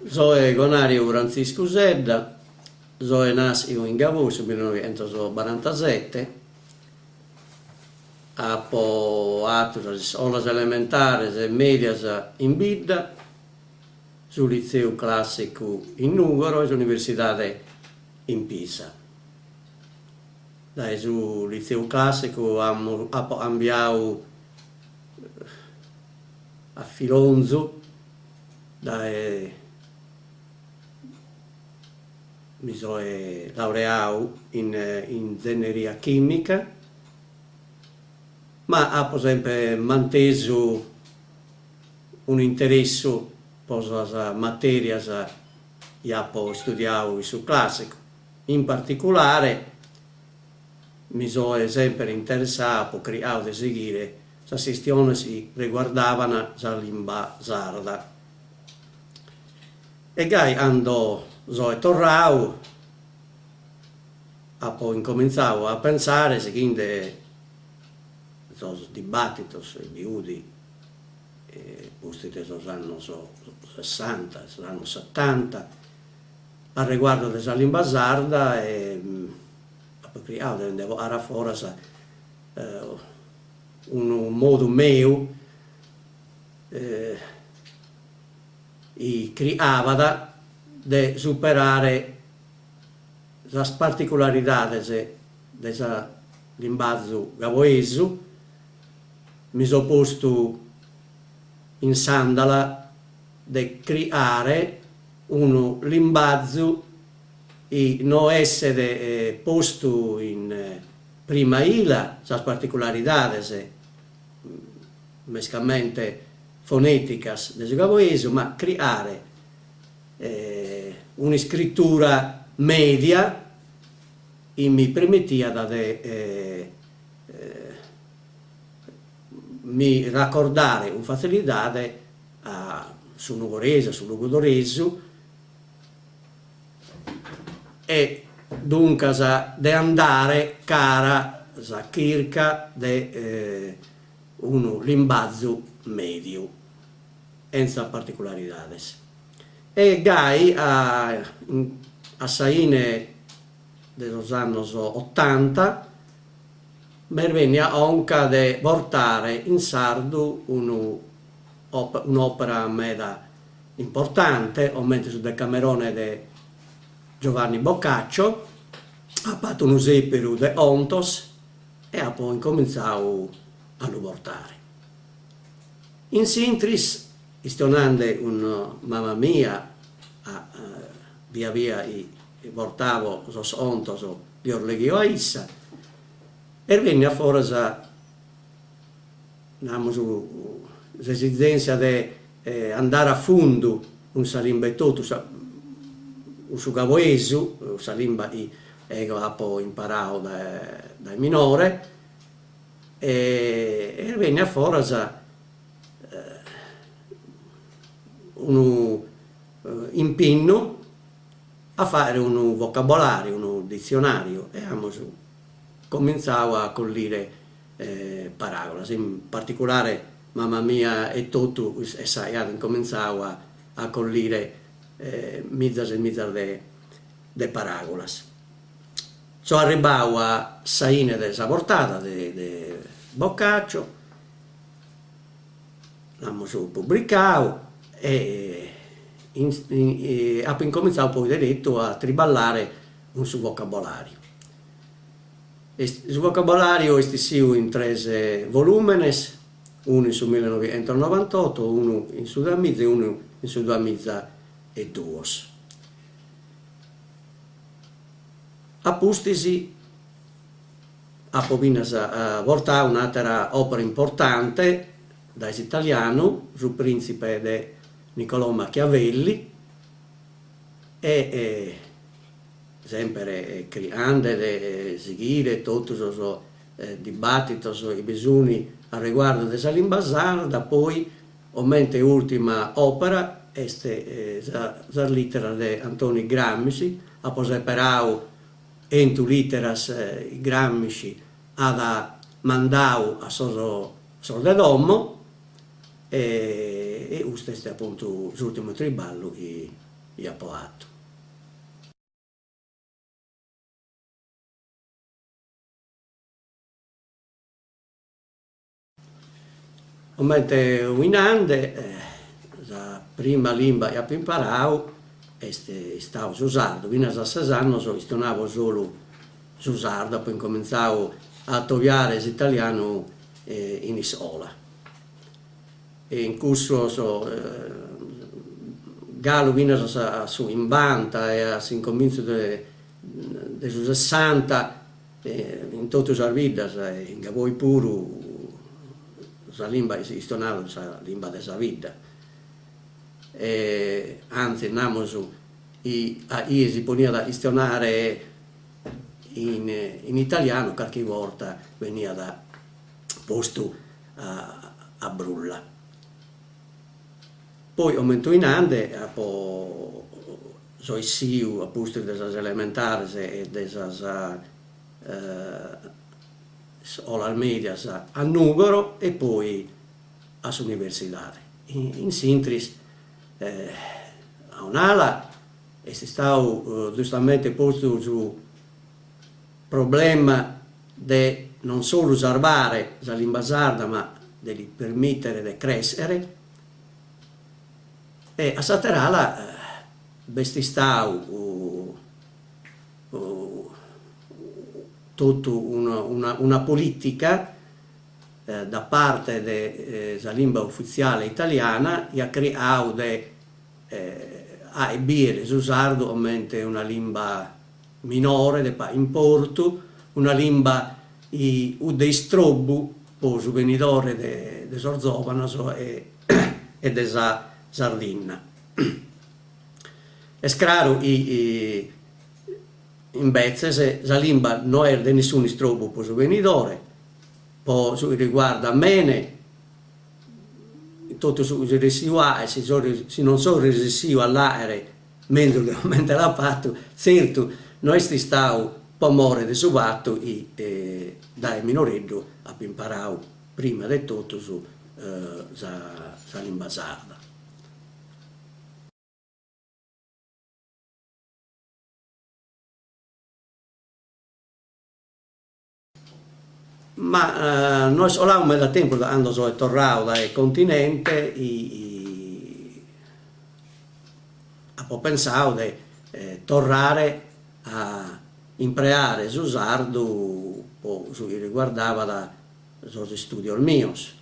Soe Gonariu Frantziscu Sedda, soe nàschiu in Gavoi su millenoighentos-barantasete, apo atu sas iscolas elementares e mèdias in bidda, su litzeu clàssicu in Nùgoro e s'universidade in Pisa. Dae su litzeu clàssicu amu apo cambiau a filonzu dae mi soe laureau in inzenneria chìmica, ma apo sempre mantesu unu interessu po sas materias chi apo istudiau in su clàssicu, in particulare mi soe semper interessau, apo criau de sighire sas chistiones chi riguardaban sa limba sarda. E gai cando soe torrau apo incomintzau a pensare, sighende sos dibattitos chi bi fut pustis de sos annos sessanta, sos annos setanta, a riguardu de sa limba sarda e apo criau de nde bogare a foras unu modu meu chi criabat de superare sas particularidades de sa limbazu gavoesu, mi so postu in s'andala de criare unu limbazu chi no esset postu in prima 'ila sas particularidades, mescamente fonèticas de su gavoesu, ma criare un'iscritura mèdia chi mi permitiat de mi raccordare cun fatzilidade a su nugoresu, a su logudoresu e duncas de andare cara sa chirca de unu limbazu mèdiu, entza particularidades. E gai a a sa 'ine de sos annos otanta m'est bènnia a 'onca de bortare in sardu unu un'òpera meda importante, comente su Decamerone de Giovanni Boccaccio, apo atu unu sèperu de 'ontos e apo incomintzau a lu bortare. In s'intris, chistionande cun mama mia, a bia bia chi bortavo sos 'ontos ddos leghio a issa, est bènnia a foras namus s'esizèntzia de andare a fundu cun sa limba etotu, cun su gavoesu, sa limba chi ego apo imparau dae minore, e est bènnia a foras unu impinnu a fàere unu vocabolàriu, unu ditzionàriu, e amus comintzau a collire paràgulas, in particulare mama mia etotu issa aiat incomintzau a collire mizas e mizas de paràgulas. So arribbau a sa 'ine de sa bortada de Boccaccio, l'amus publicau e apo incomintzau poi deretu a triballare cun su vocabolàriu. Su vocabolàriu est issiu in tres volùmenes, unu in su millenoighentos-novantotto, unu in su duamiza e unu in su duamiza e duos. A pustis apo finas bortau un'àtera òpera importante dae s'italianu, Su prìntzipe de Niccolò Machiavelli, e semper criande de sighire totu sos dibàtitos chi bi sun a riguardu de sa limba sarda, poi comente ùrtima òpera est sas lìteras de Antoni Gramsci, apo seperau 'entu lìteras chi Gramsci at mandau a sos sos de domo e custu est apuntu s'ùrtimu triballu chi. chi apo 'atu. Comente fui nande, sa prima limba chi apo imparau est istau su sardu, finas a ses annos chistionavo solu su sardu, apo incomintzau a atobiare s'italianu in iscola e in cussos galu finas a su chimbanta e a s'incomintzu de de su sessanta In totu sas biddas e in Gavoi puru sa limba chi si chistionabat sa limba de sa bidda e antzis namus chi a chie si poniat a chistionare in in italianu carchi borta beniat postu a brulla. Poi comente fui nande apo So essiu a pustis de sas elementares e de sas iscolas medias a Nùgoro e poi a s'universidade. In s'intris a un'ala est istau giustamente postu su problema de non solu sarvare sa limba sarda ma de li permìtere de crèschere E a s'àter'ala b'est istau totu una una polìtica da parte de sa limba ufitziale italiana chi at criau de fagher bìere su sardu comente una limba minore de pagu importu, una limba chi fut de istrobbu po su benidore de sos zòvanos e e de sa Sardinna. Est craru chi imbetzes sa limba no est de nissunu istrobbu po su benidore, po su chi riguardat a mene, totu su chi so ressiu a fagher, si so si non so resessiu a l'àere menzus de comente l'apo fatu, tzertu no est istau po more de su fatu chi dae minoreddu apo imparau prima de totus sa limba sarda. Ma no est colau meda tempus da cando soe torrau dae continente chi apo pensau de torrare a impreare su sardu po su chi riguardabat sos istùdios mios,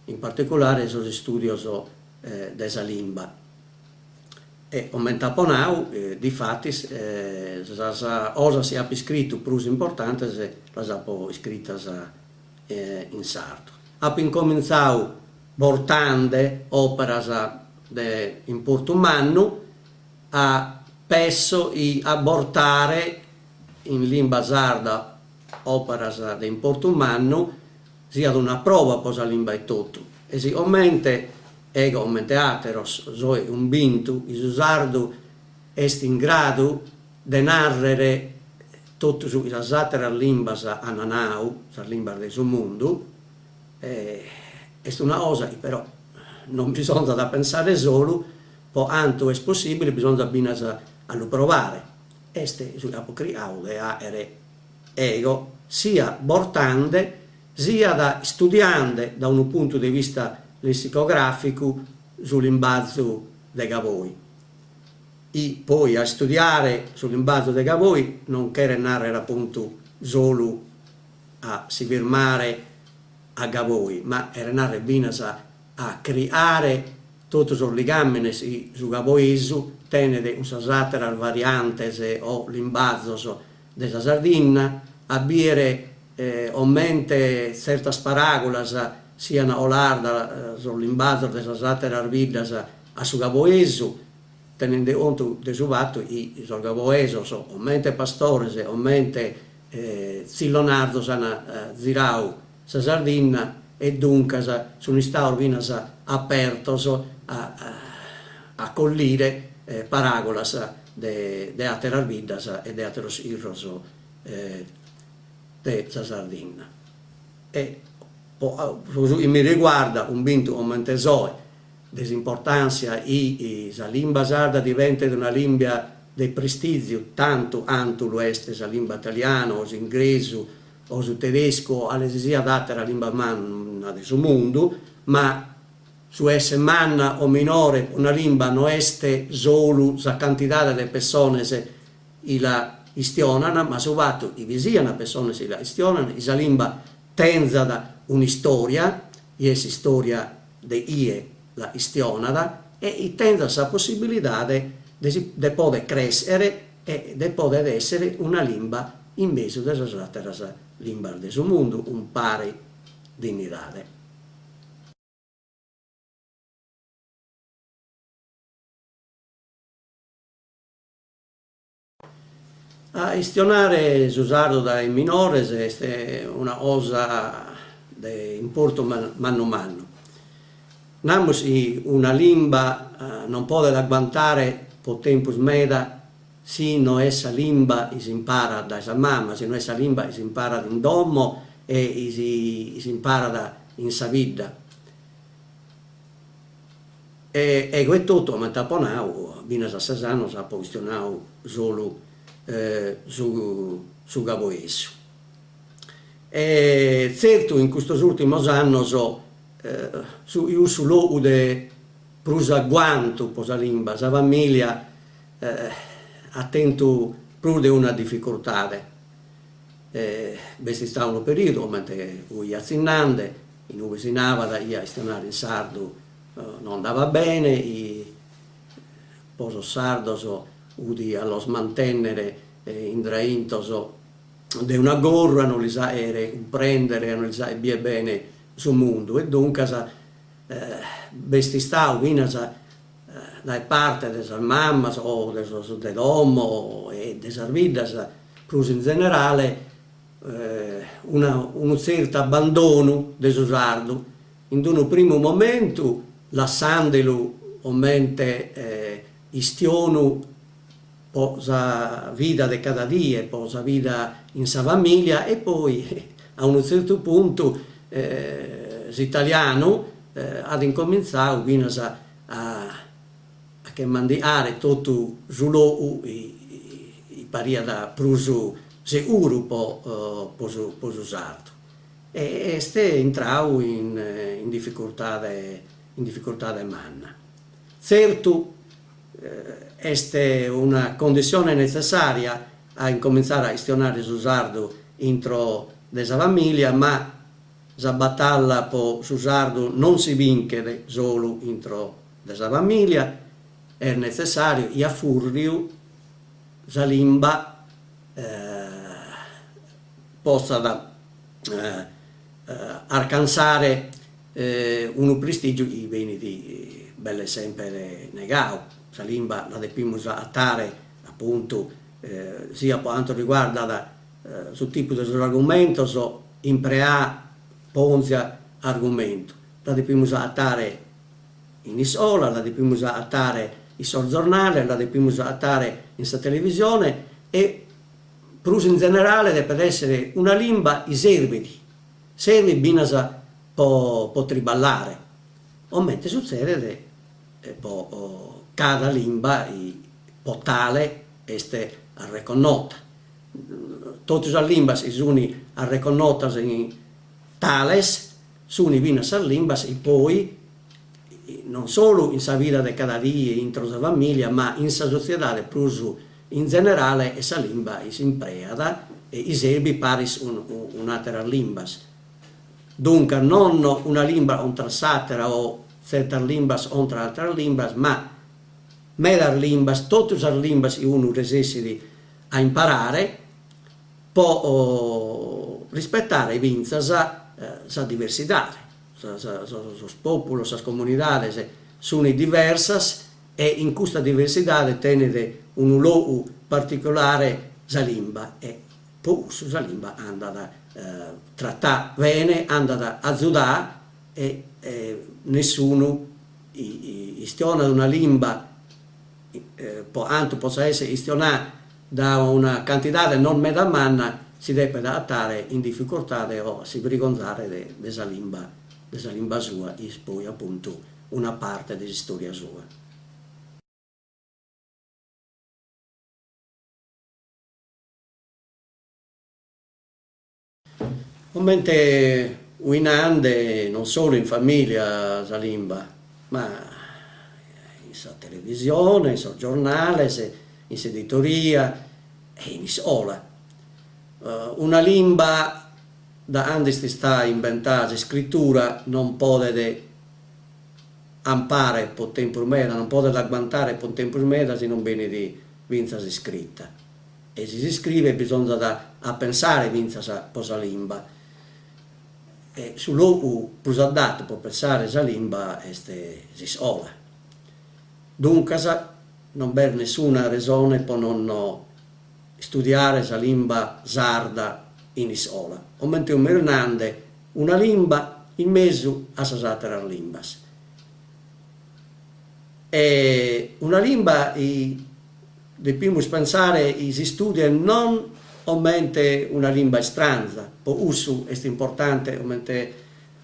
in particulare sos istùdios de sa limba. E comente apo nau, difatis, sas cosas chi apo iscritu prus importantes las apo iscritas in sardu. Apo incomintzau bortande òperas de importu mannu a pesso chi a bortare in limba sarda òperas de importu mannu siat una prova po sa limba etotu e sigomente ego comente àteros soe cumbintu chi su sardu est in gradu de nàrrere totu su chi sas àteras limbas an nau, sas limbas de su mundu, est una cosa chi però non bisonzat a pensare solu, po cantu est possìbile bisonzat finas a lu provare. Est su chi apo criau de àere ego siat bortande siat istudiande da unu puntu de vista lessicogràficu su limbazu de Gavoi. E poi a istudiare su limbazu de Gavoi non cheret nàrrere apuntu solu a si firmare a Gavoi, ma cheret nàrrere finas a criare totu sos ligàmenes chi su gavoesu tenet cun sas àteras variantes o limbazos de sa Sardinna, a bìere comente tzertas paràgulas sian coladas da sos limbazos de sas àteras biddas a su gavoesu, tenende contu de su fatu chi sos gavoesos, comente pastores, comente tzillonarzos an zirau sa Sardinna e duncas sun istaos finas apertos a a collire paràgulas de àteras biddas e de àteros chirros de sa Sardinna. E po su chi mi riguardat, cumbintu comente soe. de s'importàntzia chi sa limba sarda diventet una limba de prestìziu tantu cantu lu est sa limba italiana o s'ingresu o su tedescu o cale si siat àtera limba manna de su mundu, ma su èssere manna o minore pro una limba no est solu sa cantidade de pessones chi la chistionan, ma su fatu chi bi sian pessones chi la chistionan, chi sa limba tenzat un'istòria, chi est s'istòria de chie la chistionat e chi tenzat sa possibilidade de si de poder crèschere e de poder èssere una limba in mesu de sas àteras limbas de su mundu cun pari dinnidade. A chistionare su sardu dae minores est una cosa de importu mannu mannu. Namus chi una limba non podet aguantare po tempus meda si no est sa limba chi s'imparat dae sa mama, si no est sa limba chi s'imparat in domo e chi s'imparat in sa bidda. E ego etotu, comente apo nau, finas a ses annos apo chistionau solu su su caboessu. E tzertu in custos ùrtimos annos su cussu logu de prus aguantu po sa limba, sa familia at tentu prus de una dificurtade. B'est istau unu periodu, comente fui atzinnande, in ue si nabat chi a chistionare in sardu no andabat bene, chi po sos sardos fut a los mantennere indraintos de una gorra, a no lis aere cumprendere, a no lis aere bier bene su mundu e duncas b'est istau finas dae parte de sas mamas o de sos de domo e de sas biddas prus in zenerale una unu tzertu abbandonu de su sardu, in unu primu momentu lassandelu comente chistionu po sa vida de cada die, po sa vida in sa familia e poi a unu tzertu puntu s'italianu at incomintzau finas a a che mandigare totu su logu chi pariat prus seguru po po su po su sardu e est intrau in in dificurtade in dificurtade manna. Tzertu est una condissione netzessària a incomintzare a chistionare su sardu intro de sa familia ma Sa batalla po su sardu non si binchet solu intro de sa familia, est netzessàriu chi a fùrriu sa limba potzat arcansare unu prestìgiu chi benit belle semper negau. Sa limba la depimus agatare apuntu siat po cantu riguardat su tipu de sos argumentos, impreà po onzia argumentu, la depimus agatare in iscola, la depimus agatare in sos zornales, la depimus agatare in sa televisione e prus in zenerale depet essere una limba chi servit, servit binas po po triballare, comente sutzedet po cada limba chi po tale est arreconnota. Totu sas limbas chi sun arreconnotas in tales sun finas sas limbas chi poi, non solu in sa vida de cada die intro sa familia, ma in sa sotziedade prus in zenerale est sa limba chi s'impreat e chi serbit paris cun àteras limbas. Duncas non una limba contra s'àtera o tzertas limbas contra àteras limbas, ma medas limbas, totu sas limbas chi unu resessit a imparare po rispetare fintzas sa diversidade, sos pòpulos, sas comunidades sunt diversas e in custa diversidade tenet unu logu particulare sa limba e po cussu sa limba andat tratà bene, andat azudà e nessunu chistionat una limba po cantu potzat esser chistionà da una cantidade non meda manna si depet agatare in dificurtade o a si brigonzare de sa limba de sa limba sua chi est poi apuntu. una parte de s'istòria sua. Comente ui nande non solu in familia sa limba, ma in sa televisione, in sos giornales, in s'editoria e in iscola. Una limba da cando est istada imbentada s'iscritura non podet ampare po tempus meda, non podet aguantare po tempus meda si non benit fintzas iscrita. E si s'iscrivet bisonzat a pensare fintzas po sa limba. E su logu prus addatu po pensare sa limba est s'iscola. Duncas non b'est nessuna resone po non istudiare sa limba sarda in iscola, comente semus nande una limba in mesu a sas àteras limbas. E una limba Depimus pensare chi s'istudiet non comente una limba istranza, po cussu est importante comente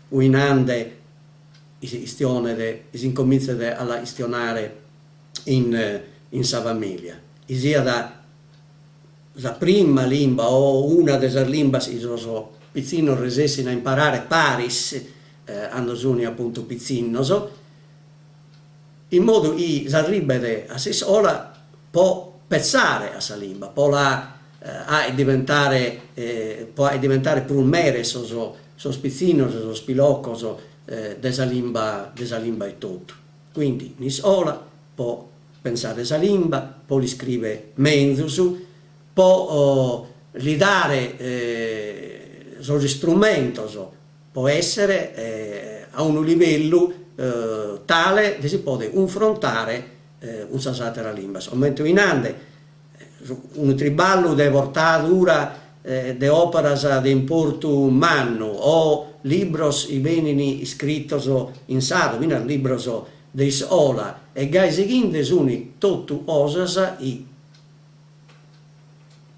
ui nande chi si chistionet, chi s'incomintzet a la chistionare in in sa familia, chi siat sa prima limba o una de sas limbas chi sos pitzinnos resessin a imparare paris cando sun apuntu pitzinnos, in modu chi s'arribet a s'iscola po pessare a sa limba, po la aer diventare po aer diventare prus meres sos sos pitzinnos, sos pilocos de sa limba de sa limba etotu. Quindi in iscola po pensare sa limba, po l'iscriver menzus, po li dare sos istrumentos po èssere a unu livellu tale de si poder cunfrontare cun sas àteras limbas. Comente ui nande, unu triballu de bortadura de òperas de importu mannu o libros chi benin iscritos in sardu, finas libros de iscola e gai sighinde, sunt totu cosas chi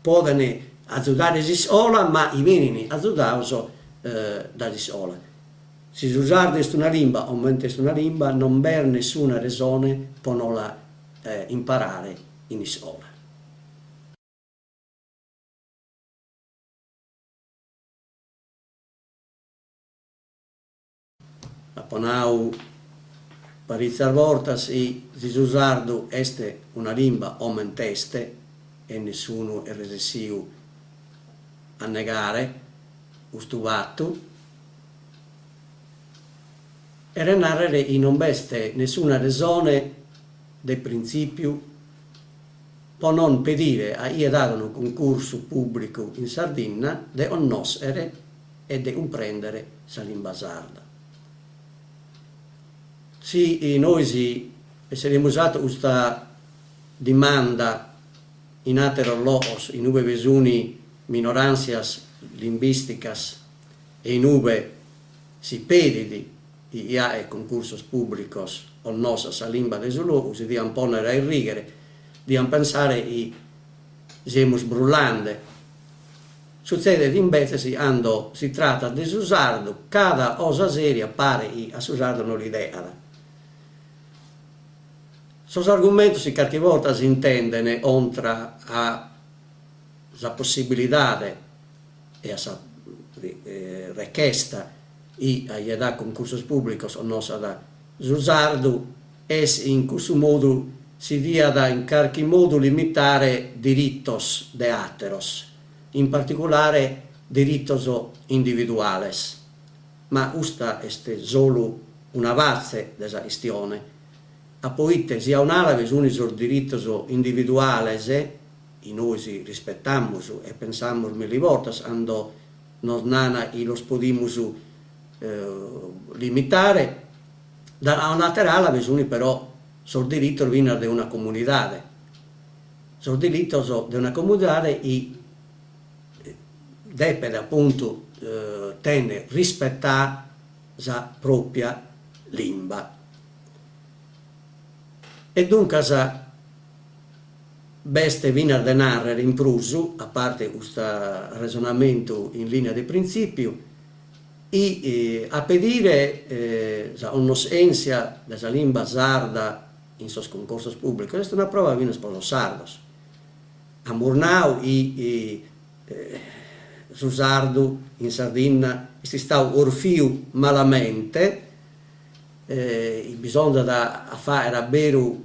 Poden azudare s'iscola ma chi benin azudados dae s'iscola. Si su sardu est una limba, comente est una limba, non b'est nessuna resone po no la imparare in iscola. Apo nau paritzas bortas chi si su sardu est una limba coment'est, e nessunu est resessiu a negare custu fatu, cheret nàrrere chi non b'est nessuna resone de printzìpiu po non pedire a chie dat unu cuncursu pùblicu in Sardinna de connòschere e de cumprèndere sa limba sarda. Si nois esseremus atu custa dimanda in àteros logos in ue bi sunt minoràntzias limbìsticas e in ue si pedit chi chie aet cuncursos pùblicos connoscat sa limba de su logu, si diant pònnere a irrìghere, diant pensare chi semus brullande. Sutzedet imbetzes chi cando si tratat de su sardu, cada cosa sèria paret chi a su sardu no li degat. Sos argumentos chi carchi borta s'intenden contra a sa possibilidade e a sa rechesta chi a chie dat cuncursos pùblicos connoscat su sardu est in cussu modu si diat in carchi modu limitare diritos de àteros, in particulare diritos individuales. Ma custa est solu una fatze de sa chistione, a poite si a un'ala bi sunt sos diritos individuales, chi nois rispetamus e pensamus milli bortas cando nos nana chi los podimus limitare, Da un'àtera ala bi sunt però sos diritos finas de una comunidade, sos diritos de una comunidade chi depet apuntu tenner rispetà sa pròpia limba. E duncas b'est finas de nàrrere in prus, a parte custu arresonamentu in lìnia de printzìpiu, E a pedire sa connoschèntzia de sa limba sarda in sos cuncorsos pùblicos est una prova finas pro sos sardos. Amus nau chi su sardu in Sardinna est istau corfiu malamente, e bisonzat a fàghere a beru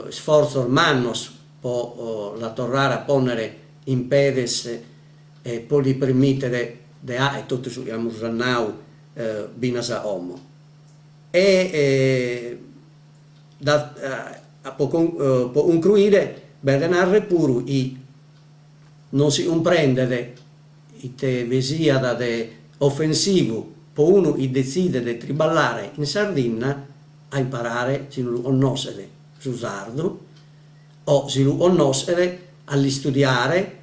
isfortzos mannos po la torrare a pònnere in pedes e po li permìtere de àere totu su chi amus nau finas a como. E da po concruire b'est de nàrrere puru chi non si cumprendet ite bi siat de ofensivu po unu chi detzidet de triballare in Sardinna a imparare si no lu connoschet su sardu o si lu connoschet a l'istudiare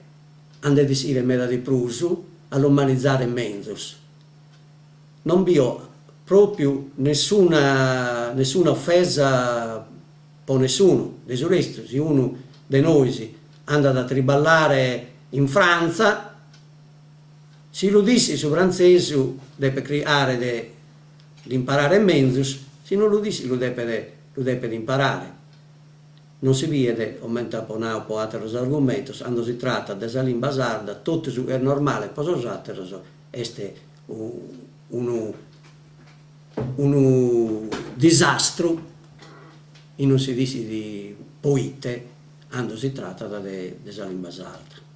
a nde ischire meda de prus, a lu manizare menzus. Non bio pròpiu nessuna nessuna ofesa po nessunu, de su restu si unu de nois andat a triballare in Frantza, si lu ischit su frantzesu depet chircare de l'imparare menzus, si non lu ischit lu depet lu depet imparare. Non si biet, comente apo nau po àteros argumentos, cando si tratat de sa limba sarda totu su chi est normale po sos àteros est unu unu disastru e non si ischit poite cando si tratat de sa limba sarda.